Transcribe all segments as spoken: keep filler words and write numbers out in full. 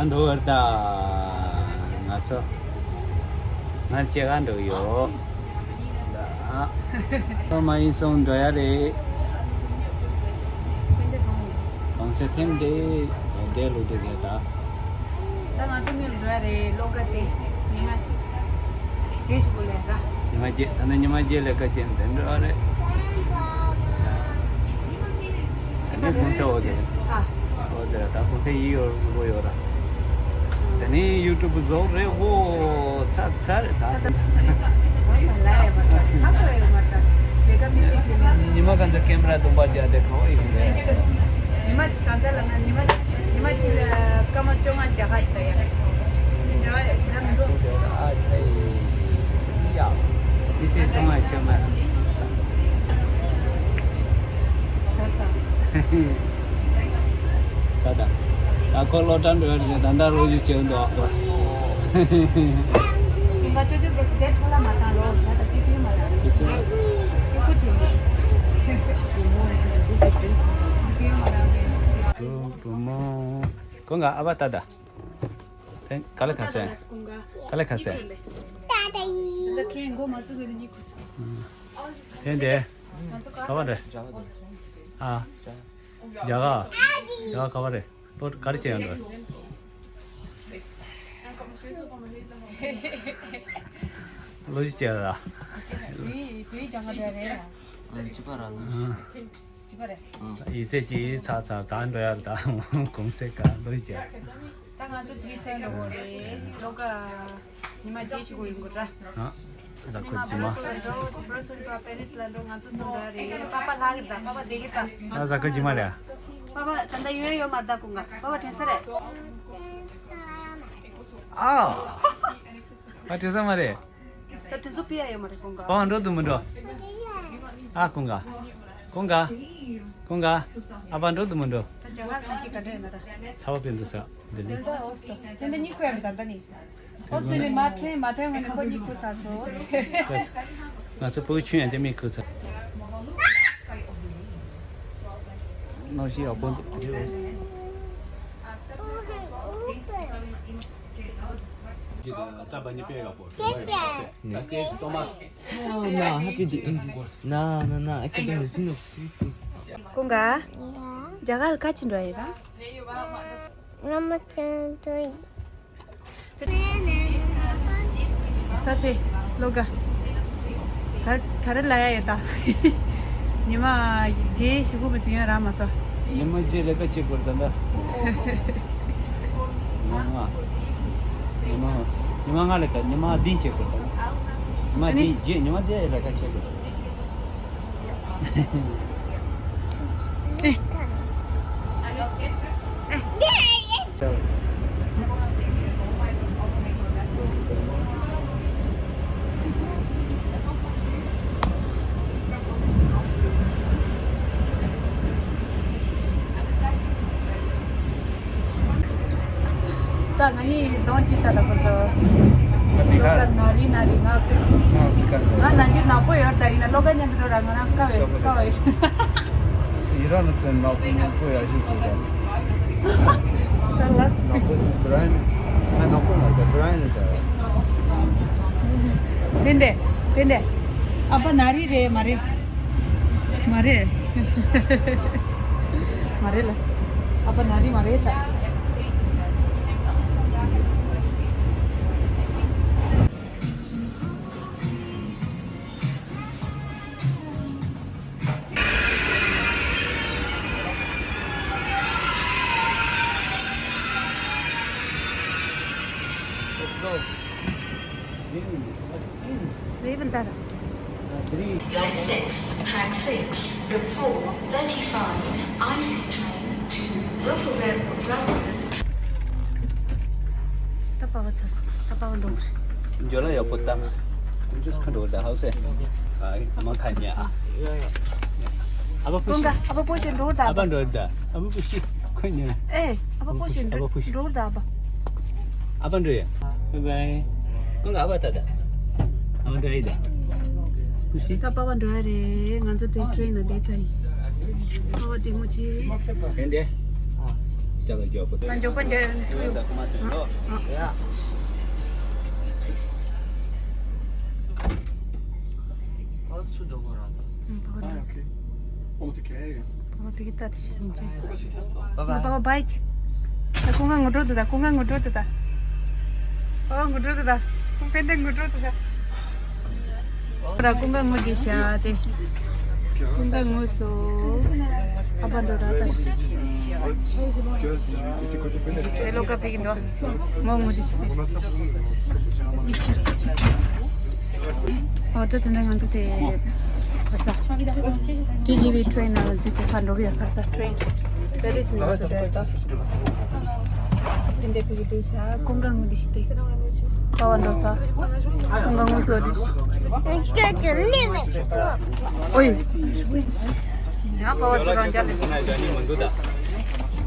འགྲོ་བར་ད། ང་ཚོ་ང་སྐྱེ་ག་འགྲོ་ཡོད། ད་ཁོ་མ་ཡིན་སོང་འགྲོ་ཡ་རེད། གོང་ཚད་ཕེམ་དེ་དེ་ལོ་དེ་དེ་ད། ད་ང་ཚོ་མྱུར་འགྲོ་ཡ་རེད། ལོ་ག་དེ་ཉི་མ་རྗེས་ཤིག་གོ་ལས་ད། ཉི་མ་རྗེས་ད་ནི་ཉི་མ་རྗེས་ལས་ཀ་བྱེད་འདི་འགྲོ་ཡ་རེད། ད་ནི་གོང་ཚད་འོ་ཟེར། ཨ། འོ་ཟེར་ད་གོང་ཚད་ཡིད་ཡོར་འགྲོ་ཡོད་ར། ད་ནི་ཡུ་ཊུབ་བཟོ་རེད་ཧོ། ཚ་ཚ་རེད་ད། ཉི་མ་གང་ཚ་ཀེམ་ར་སྟོང་པ་རྒྱ་དེ་གོ་ཡིན་རེད། ཉི་མ་གང་ཚ་ལ་ན་ཉི་མ་ཉི་མ་གཅིག་ལ་སྐར་མ་བཅོ་ལྔ་རྒྱ་གར་ཞིག་ད་ཡ་རེད། ཉི་མ་ཡ་ཁྱེད་རང་མི་འགྲོ། ཨ་ཚ་ཡི་ཡ། This is Tonga Chiang Mai. ད་ད། ད་ཁོ་སློབ་གྲྭ་འགྲོ་ཡ་རེད། ད་ལྟ་ལོ་རྒྱུས་བྱེད་འདུག་ཨ་ཁོ། ཡིན་པ་ཅོ་ཅོ་གེ་སི་དེ་ཁྲོ་ལ་མ་བཏང་ལོ། ད་ད་སི་ཁྲི་མ་ལ་རེད། ཅོ་ཅོ་ཅོ་ཅོ་ཅོ། བུ་མོ། ཁོང་ག་ཨ་བ་ད་ད། དེ་ག་ལ་ཁ་སེ། ག་ལ་ཁ་སེ། དེ་འདྲ། ག་བ་རེད། ཨ། རྒྱ་གར། རྒྱ་གར་ག་བ་རེད། ལོ་ག་རེ་བྱས་ཡོང་འདུག་ལོ་གཅིག་བྱས་ལ། དུས་དུས་ཀྱང་རེད་རེད། ཅི་པ་ར་ལ། ཅི་པ་རེད། ཡིག་ཚད་ཅིག་ཚར་ཚར་ད་འགྲོ་ཡ་རེད། ད་གུང་སེང་ག་ལོ་གཅིག་བྱས། ད་ང་ཚོ་དེ་རིང་ཐོན་འགྲོ་གི་རེད། ལོ་ག་ཉི་མ་བརྒྱད་ཅིག་གོ་ཡིན་དགོས་ར། ཨ། གཟའ་འཁོར་རྗེས་མ། ཉི་མ་བྷ་རུ་སེལ་འགྲོ། བྷ་རུ་སེལ་འགྲོ། པེ་རི་སི་ལ་འགྲོ། ང་ཚོ་གསུམ་འགྲོ་རེད། པ་པ་ལྷག་གི་ད། པ་པ་བསྡད་གི་ད། ཨ། གཟའ་འཁོར་རྗེས་མ་རེད། པ་པ་ད་ལྟ་ཡོད་ཡོད་མ་ད་ཀུན་དགའ། པ་པ་དྲན་ས་རེད། ཨ། ཨ་དྲན་ས་མ་རེད། ད་དེ་ཚོ་ཕི་ཡ་ཡོད་མ་རེད་ཀུན་དགའ། པ་པ་འགྲོ་འདུག་མི་འགྲོ། ཨ་ཀུན་དགའ། ཀུན་དགའ། ཀུན་དགའ། ཨ་ཕ་འགྲོ་འདུག་མི་འགྲོ། ད་རྒྱ་གར་གང་གི་ག་འདྲ་ཡོད་ན་ད། ཚ་བ་དཔེ་འདུག་ས། འདི་ནི། སེམས་ད་འོ་སྟོ། སེམས་ད་གཉིད་ཁུག་ཡ་མི་ད་ད་ནི། ཨོ་སི་ཏྲེ་ལི་མ་ཁྲེན་མ་ཐོན་ངོ་ནི་ཁོ་གཉིད་ཁུག་ཚར་སོང་། ང་ཚོ་བུ་ཆུང་ཡང་དེ་མི་ཁུག་ཚར། གནམ་གཤིས་ཡག་པོ་འདུག་ད་བ་ཉི་པའི་ཡག་པོ། ད་ཀེ་ཏོ་མ། No, no, happy the end. No, no, no, I can't do this. No, sweet. ཀུན་དགའ། རྒྱ་གར་ལ་ག་ཅི་འགྲོ་ཡི་ར། ད་དེ་ལོ་ག་ག་ག་རེ་ལ་ཡ་ཡོད་ད། ཉི་མ་རྗེས་ཞུ་གུ་མི་སུ་ཡོད་ར་མ་ས། ཉི་མ་རྗེས་ལས་ཀ་བྱེད་དགོས་ད་ད། ཉི་མ་ལྔ། ཉི་མ་ལྔ་ལས་ཀ་ཉི་མ་བདུན་བྱེད་དགོས་ད། ཉི་མ་བདུན་རྗེས་ཉི་མ་རྗེས་ལས་ཀ་བྱེད་དགོས། ད་ང་གཉིས་གདོང་གཅིག་ལྟ་ད་ཁོ་ཚོ། ད་འདི་ག་ལོ་ག་ན་རི་ན་རི་ང་། ང་འདི་ག་ང་ན་རྒྱུ་ནག་པོ་ཡོད་ད་ཡིན་ན་ལོ་ག་ཉན་དུ་འགྲོ་ར་ང་རང་དཀའ་བས་དཀའ་བས། ཡི་ར་ནག་པོ་ནག་པོ་ཡག་ཤོས་ཚོ་ད། ད་ལ་སི་ནག་པོ་སི་བྷ་རའིན། ང་ནག་པོ་མ་རེད་བྷ་རའིན་རེད་ད། ཕན་བདེ་ཕན་བདེ། ཨ་ཕ་ན་རི་རེད་མ་རེད། མ་རེད། མ་རེད་ལ། ཨ་ཕ་ན་རི་མ་རེད་ས། Let's go. Even better. Line six, track six, the four thirty-five I C train to Brussels Airport Zaventem. ད་པ་བ་ཚ། ད་པ་བ་འགྲོ། འཇོ་ལ་ཡག་པོ་བཏབ། ཀུན་ཅུས་ཁ་འགྲོ་ད་ཧའོ་སེ། ཨ་མ་ཁ་ཉ། ཨ་བ་པུ་ཤི། ཀུན་དགའ་ཨ་བ་པོ་ཤི་འགྲོ་ད། ཨ་བ་འགྲོ་ད། ཨ་བ་པུ་ཤི། ཁོ་ཉ། ཨེ་ཨ་བ་པོ་ཤི་འགྲོ་ད་ཨ་བ། ཨ་བ་འགྲོ་ཡ། Bye bye. ཀུན་དགའ་ཨ་བ་ད་ད། ཨ་བ་འགྲོ་ཡི་ད། པུ་ཤི། ད་པ་བ་འགྲོ་ཡ་རེད། ང་ཚོ་དེ་ཊེ་རེན་ནང་བསྡད་ཚར་ཡིན། པ་བ་བདེ་མོ་བྱེད། ཕན་བདེ། ང་མགྱོགས་པོ་མཇལ་ཐུབ་ཡོད། ཨ། ཨ། ཨ། ཨ། ཨ། ཨ། ཨོ་ཁེ། ཨོ་དེ་ཁེ་ཡ། ཨོ་དེ་གི་ཏ་དེ་ཤི་ཡིན་ཅེ། བཱའི་བཱའི། བཱའི་བཱའི་ཅི། ད་ཀུན་དགའ་ངོ་སྤྲོད་དུ་ད། ཀུན་དགའ་ངོ་སྤྲོད་དུ་ད། ཨོ་ངོ་སྤྲོད་དུ་ད། ཀུན་དགའ་ངོ་སྤྲོད་དུ་ད། ད་ཀུན་དགའ་ངོ་དེ་ཤ་དེ། ཀུན་དགའ་ངོ་སོ། ཨ་ཕ་འགྲོ་ར་ད། དེ་ལོ་ཀ་ཕེ་གི་འདུག་ངོ་ངོ་དེ་ཤ་དེ། ཨོ་ད་དེ་འདྲ་ང་ཚོ་དེ། ཁ་ས། ཊི་ཇི་ཝི་ཊེ་རེན་ནང་ལ་འཛུལ་ཏེ་ཕར་འགྲོ་གི་ཡོད། ཁ་ས་ཊེ་རེན། ད་རེས་ནས་ང་ཚོ་དེ་ད། དེ་འདྲ་ཕ་གི་དེ་ཤ་ཀུན་དགའ་ངོ་དེ་ཤ་དེ། པ་བ་འགྲོ་ས། ཀུན་དགའ་ངོ་ཁྱོད་དེ་ཤ། ཨོའི། ཡང་པ་བ་ཚོ་རང་ཅག་ལས་སོང་།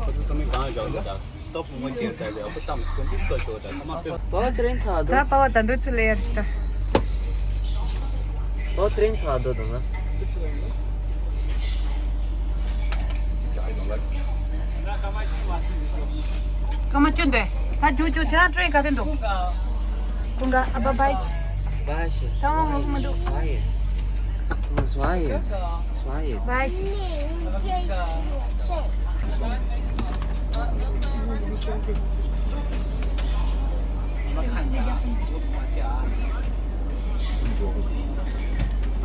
ཁོ་ཚོ་ཚང་མས་གང་བཞག་འདུག་ད། སྟོབས་ངོ་ཅན་ལྟ་བའི་ཨ་ཁུ་གཏམ་སྐོར་འདི་སྐོར་ཞོག་དང་ཁ་མ་དཔེ། པ་བ་ཏྲེན་ཚ་འདུག་ད་པ་བ་ད་འདོད་ཚུལ་ལེ་ཡར་ཞིག་ད། པ་བ་ཏྲེན་ཚ་འདུག་དང་ན། ཀ་མ་ཅུན་དེ་ད་རྒྱུག་རྒྱུག་དེ་རང་ཏྲེན་ག་དེ་འདུག་ཀུན་དགའ་ཨ་བ་བའི་ཅི། བའི་ཅི། ད་འོང་ངོ་མི་འདུག་སུ་ཡིན། སུ་ཡིན། སུ་ཡིན། བའི་ཅི།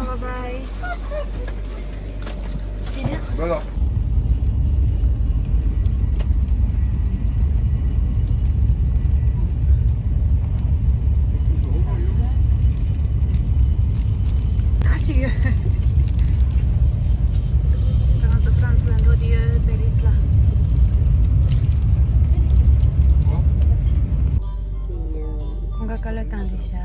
Bye bye. Voilà. གར་ཅིག་ཡོད། ང་ཚོ་ཧྥ་རན་སི་ལ་འགྲོ་དུས་ཡོད། པེ་རིས་ལ། ཁོང་ག་ཀ་ལ་བཏང་རེད་ཤག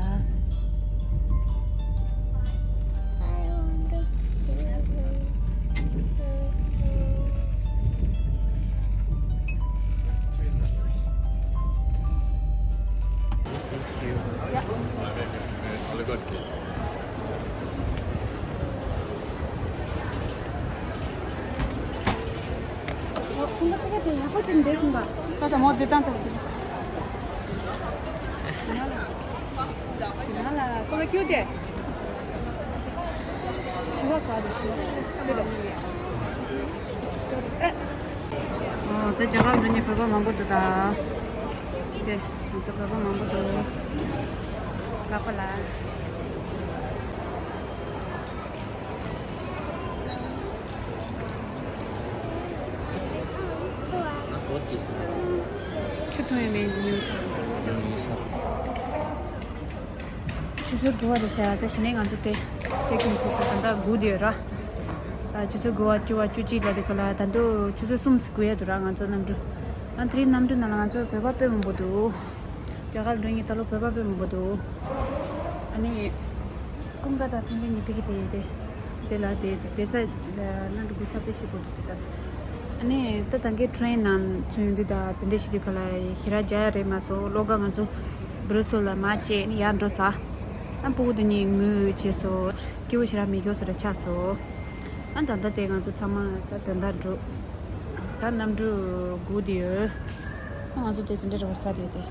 Thank you. ཁོང་ག་ཚིག་དེ་ཡག་པོ་ཅིག་འདེབས་ཁོང་ག་ད་ད་མོ་བདེ་ཐང་ཐོག་ཏུ། ང་ལ་ཁོ་ལ་ཁྱོད་དེ། ཞི་བ་ག་རེ་ཞི་བ་ཁྱོད་དེ། ཨོ་དེ་རྒྱ་གར་འགྲོ་མཁན་བོད་པ་མང་པོ་འདུག་ད། དེ་ང་ཚོ་བོད་པ་མང་པོ་འདུག་ལགས་པ་ལགས། ཆུ་འཐུང་ཡས་མེད་འདི་ཉོས་ཤག་ཆུ་ཚོད་དགུ་པ་རེད་ཤག་ད་གཞི་ནས་ང་ཚོ་དེ་ཅེག་ཨིན་བྱས་ཚར། ད་ལྟ་སྒུག་བསྡད་ཡོད་ར། ཨ་ཆུ་ཚོད་དགུ་པ་བཅུ་པ་བཅུ་གཅིག་ལ་དེ་ག་ལ་ད་དུང་ཆུ་ཚོད་གསུམ་ཙམ་སྒུག་ཡས་འདུག་ར། ང་ཚོ་གནམ་གྲུ། ཨ་དེ་རིང་གནམ་གྲུ་ནང་ལ་ང་ཚོ་བོད་པ་དཔེ་མང་པོ་འདུག་རྒྱ་གར་འགྲོ་མཁན་ད་ལོ་བོད་པ་དཔེ་མང་པོ་འདུག་ཨ་ནི། ཀུན་དགའ་དང་ཐུན་ཏེ་གཉིས་ཕ་གི་དེ་དེ། དེ་ལ་དེ་དེ་ས་ལ་གནམ་གྲུ་སྒུག་ས་དཔེ་ཞེ་པོ་འདུག་དེ་ལྟར། ཨ་ནི་ད་ད་གིན་ཊེ་རེན་ནང་ཚུད་ཡོང་དུས་ད་དེ་འདྲ་ཞིག་དུས་ག་ལ་ཞེ་དྲག་རྒྱག་ཡ་རེད་མ་སོང་། ལོགས་ཀ་ང་ཚོ་བྷུ་རུ་སེལ་ལ་མར་བཅད་ནས་ཡར་འགྲོ་ས། ཨ་ཕྲུ་གུ་དེ་གཉིས་ངུ་བྱས་སོང་། སྐྱིད་པོ་ཞེ་དྲག་མེད་མགྱོགས་སུ་ར་ཆགས་སོང་། ཨ་ད་ལྟ་དེ་ང་ཚོ་ཚང་མ་ད་དོན་དག་འགྲོ། ད་གནམ་གྲུ་སྒུག་བསྡད་ཡོད། ཨ་ང་ཚོ་དེ་དེ་འདྲ་རེད་པ། ས་དེ་དེ།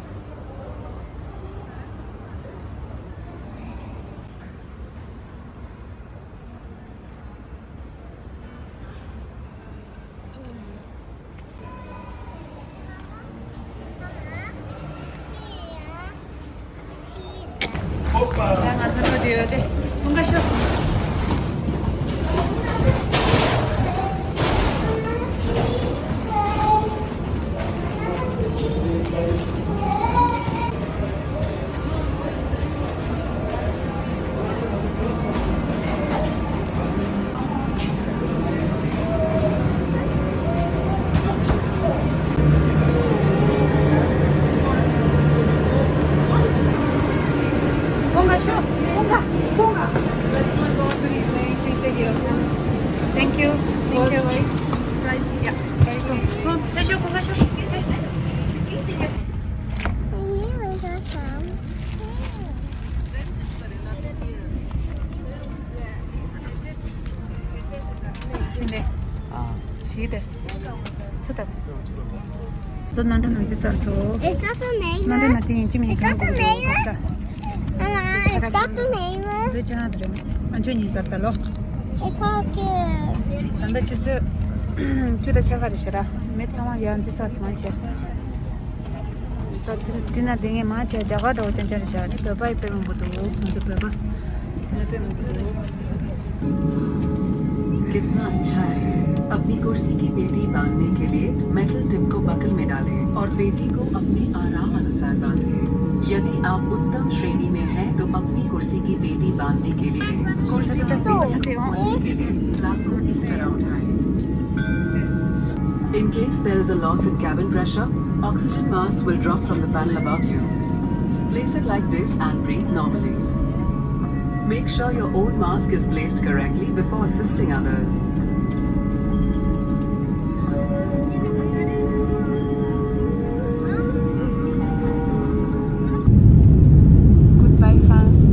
ང་ཚོ་འགྲོ་དུས་ཡོད་དེ། ཀུན་དགའ་ཤོག་ཀུན་དགའ་ཤོག་ཀུན་དགའ། ཀུན་དགའ། Thank you. Thank you. Right. Yeah. Welcome. ཀུན་དགའ་ཤོག་ཀུན་དགའ་ཤོག་ཨ། ཞིག་དེ། ཚོ་ད། ཚོ་ནང་འགྲོ་ནང་འཛུལ་ཚར་སོང་། Is that the main one? ནང་འགྲོ་ནང་དེ་ཡིན་གཅིག་མིན་གང་གི་འགྲོ་དགོས་ད། Mama, is that the main one? འདི་ཅི་ན་དེ་རེད། ཨ་ཅོ་ཉིན་གསར་ད་ལོ། It's okay. ད་ལྟ་ཆུ་ཚོད་བཅུ་དང་ཕྱེད་ཀ་རེད་ཤག་ར། མི་ཚང་མ་ཡར་འཛུལ་ཚར་སོང་བྱས། ད་དེ་ན་དེ་ངས་མ་བྱས་རྒྱ་གར་འདྲ་བོ་ཅན་ཅན་རེད་ཤག་ར། བོད་པ་ཡི་དཔེ་མང་པོ་འདུག་ང་ཚོ་བོད་པ་ནི་དཔེ་མང་པོ་འདུག Kiतना अच्छा है। अपनी कुर्सी की पेटी बांधने के लिए मेटल टिप को बकल में डालें और पेटी को अपनी आराम अनुसार बांधें। यदि आप उत्तम श्रेणी में हैं, तो अपनी कुर्सी की पेटी बांधने के लिए कुर्सी की पेटी बांधने के लिए लात को इस तरह उठाएं। In case there is a loss in cabin pressure, oxygen mask will drop from the panel above you. Place it like this and breathe normally. Make sure your own mask is placed correctly before assisting others. Goodbye, France.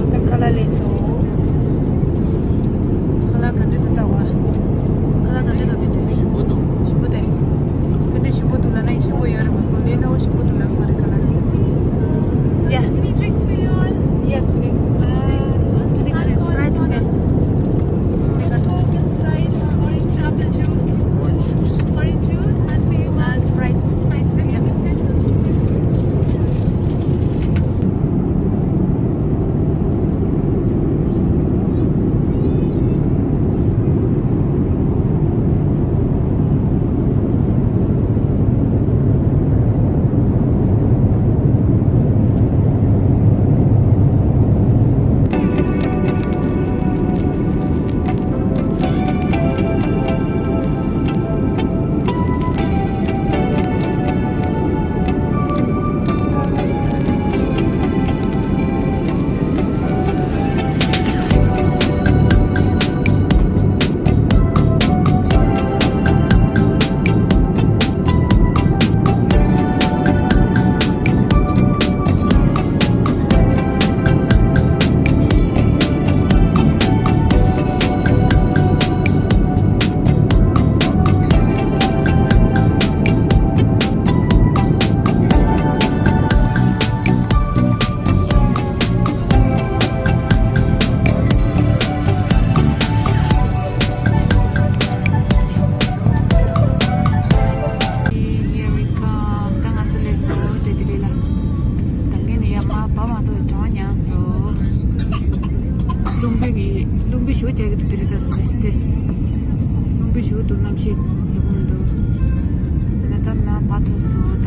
ད་ཁ་ལག་ལས་སོ། ཁ་ལག་ག་འདྲ་འདུག་ལྟ་བ། ཁ་ལག་ག་འདྲ་འདུག་ཕེབས་དེ། ཞིམ་པོ་འདུག་ཞིམ་པོ་དེ། ཕེབས་དེ་ཞིམ་པོ་འདུག་ལབ་ན་ཡིན། ཞིམ་པོ་ཡོད་རེད་མ་གཏོགས་ལས་སླ་བོ་ཞིམ་པོ་འདུག་ལབ་མ་རེད་ཁ་ལག Yeah. Any drinks for you all? Yes, please. Uh, ཁ་ལག་ག་རེ། Sprite་འདུག་གས། Coke and Sprite or orange apple juice? Orange juice. Orange juice and for you? Uh, Sprite. Sprite. Here we come. ད་ང་ཚོ་སླེབས་སོང་། དེ་དེ་རེད་ལ། ད་ངས་ནི་ཡར་མར་བབས་མ་ཐུབ། གྲང་མྱངས་སོང་། རླུང་བུ་གི་རླུང་བུ་ཞེ་པོ་རྒྱག་གི་འདུག་དེ་རེད། ད་དེ་རེད་དེ། རླུང་བུ་ཞེ་པོ་འདུག་གནམ་གཤིས་ཡག་པོ་མི་འདུག་དེ་ནས་ད་མར་བབས་ཐུབ་སོང་